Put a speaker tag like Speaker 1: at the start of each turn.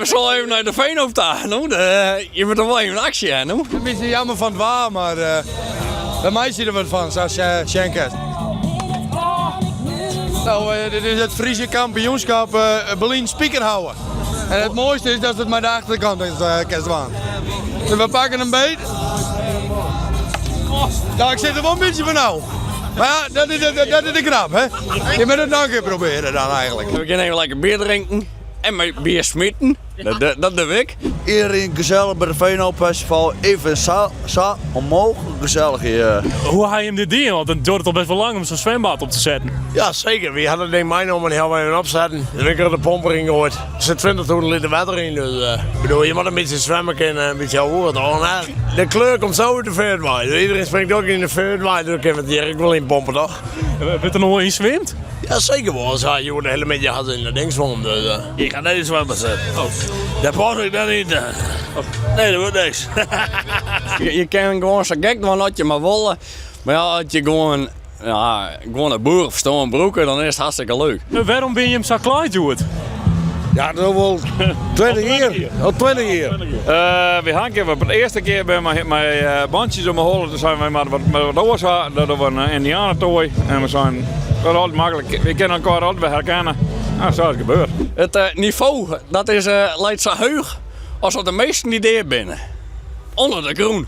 Speaker 1: We sille even nei de Veenhoop ta. No, je moatte wol even aksje ha, no.
Speaker 2: In bytsje jammer fan it waar, mar we meitsje der wat fan, sa sjen kinst. No, dit is it Fryske kampioenskap Berlyn spikerhouwe. En it moaiste is dat it mei de achterkant kinst dwaan. Dus we pakken him beet. Nou, ik sit der wol in bytsje fan ôf. Mar ja, dat is, dat is de grap, hè? Je moet it noch in kear probearje dan eigenlik.
Speaker 1: We gean even lekker bier drinken en mei bier smiten. Dat, dat doe ik.
Speaker 3: Iedereen gezellig bij de Veenhoop Festival. Even sa, sa onmogelijk gezellig hier.
Speaker 4: Hoe ha je him dit dien? Want it duorret al best wol lang om sa'n swembad op te setten.
Speaker 5: Ja, seker. Wy hawwe it ding meinomen en hawwe even opsetten. Der bin ik de pomper yn goaid. Der sit 20.000 liter wetter yn, dus ik bedoel, je moatte in bytsje swimme kinne, in bytsje oer toch? De kleur komt sa út de feart wei. Dus iedereen springt ek yn de feart wei, dus kinne we it hjir ek wol yn pompe, toch?
Speaker 4: Wurdt der noch wol yn swimd?
Speaker 5: Ja, seker wol. Se ha hjoed de hiele middei ha se yn dat ding swommen, dus.
Speaker 6: Ik ga net yn swimmen sitten. Dêr pas ik net yn. Nee, dat wurdt niks.
Speaker 1: Je kinne gewoan sa gek dwaan as je mar wolle. Mar ja, as je gewoan, ja, gewoan it boereferstân brûke, dan is it hartstikke leuk.
Speaker 4: Wêrom binne jim sa klaaid hjoed?
Speaker 3: Ja, dat is al 20 jier. Al 20 jier.
Speaker 7: Wy ha in kear, de earste kear bin mei bantsjes om 'e holle, toen seinen wy moatte wat, wat oars ha, dat dogge we in Indianetoai. En we seinen, dat is altyd maklik, we kinne elkoar altyd wer herkenne. Nou, sa is it gebeurd.
Speaker 1: It nivo dat is, leit sa heech as dat de measten dy't dea binne. Under de grûn.